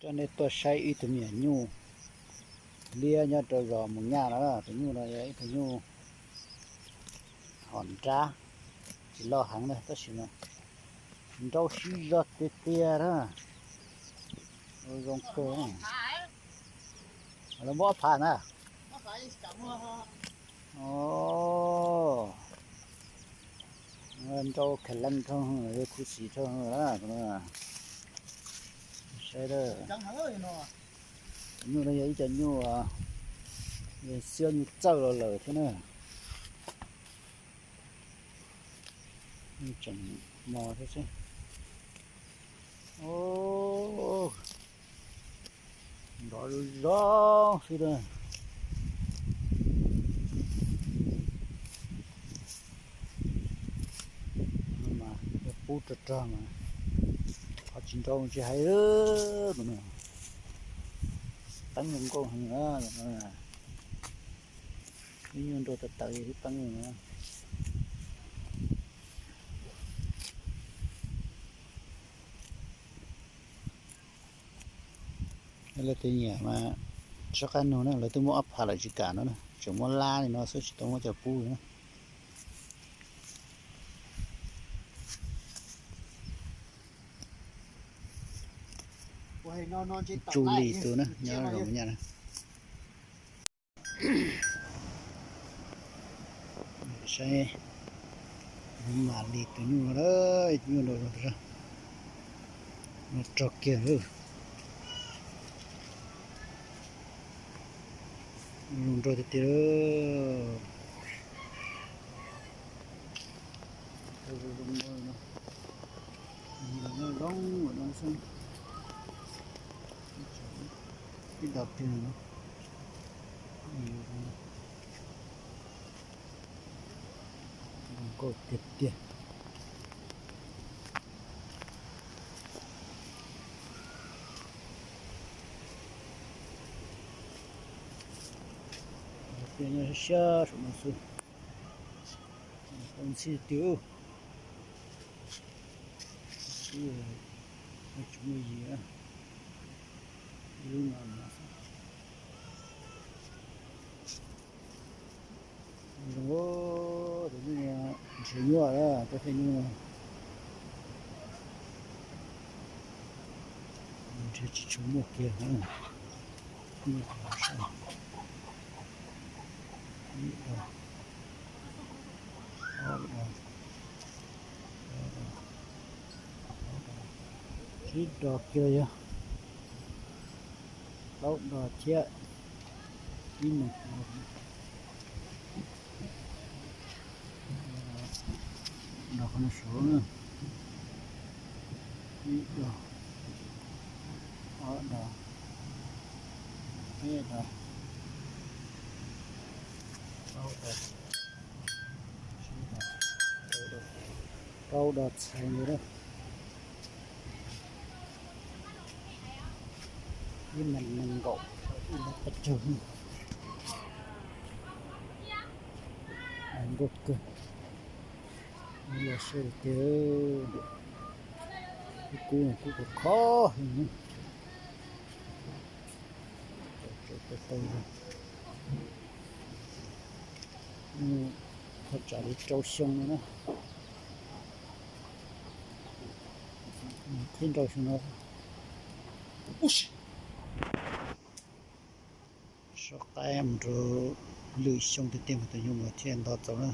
Coj nej tuaj saib ib tug me nyuam nyuj liab nyob rau zos Mus Nyaj no. Tus nyuj no yog ib tug nyuj hom nrab, tsis loj heev na tab sis mas nrau siv zog tiag tiag na. Zoo kawg. Lawv muab ob phav na. Nrau khav leej dhau, khuv xim dhau. Saib, cov nyuj no yog ib co nyuj xiab nyuj txawj los lawm thiab na. Tseem mos thiab xwb. Nrov zoo zoo xwb na. Mas yog pub rog rog mas qhov tsis nrau tsis hais. Teeb zoo nkauj heev. Ib nyuag nrau tawv tawv twb teeb na. Lawv tej nyiam mas tsis qab nug na, lawv twb muab ob phav lawm tsis kam no na, tseem muab lab li no xwb tsis tau muab coj pub na. Tsu Lis tus na nyob Zos Nyaj na. Saib, mam li tus nyuj no, nyuj no los rog kiag lawm. Zoo nraug tiag tiag. Zoo zoo xwb. Ib dos kiag no. Zoo nkauj tiag tiag. Tias nyob siab saum no xwb. Tau ntxhib tiag. Tsis muaj yim, ib lub no xwb. Zoo, tus nyuj nrhiav nyuaj, tus nyuj no nrhiav tsis tshua muaj kiag. Ib dos, ob dos, ob dos, tsib dos kiag yog plaub dos thiab ib neeg. Dos qhov no suav na. Ib dos, ob dos, peb dos, plaub dos, tsib dos, rau dos txhais ntawd na. Ib nees nees nkaum, ib nees peb caug. Nkauj kawg. Los saib tiag, kub kub khov khov heev. Thaj tsam li rau xyoo no na. Thib rau xyoo no. Soj qaib mus rau lwm xyoo tiag tiag mas tus nyuj mas thiaj nto txaus na.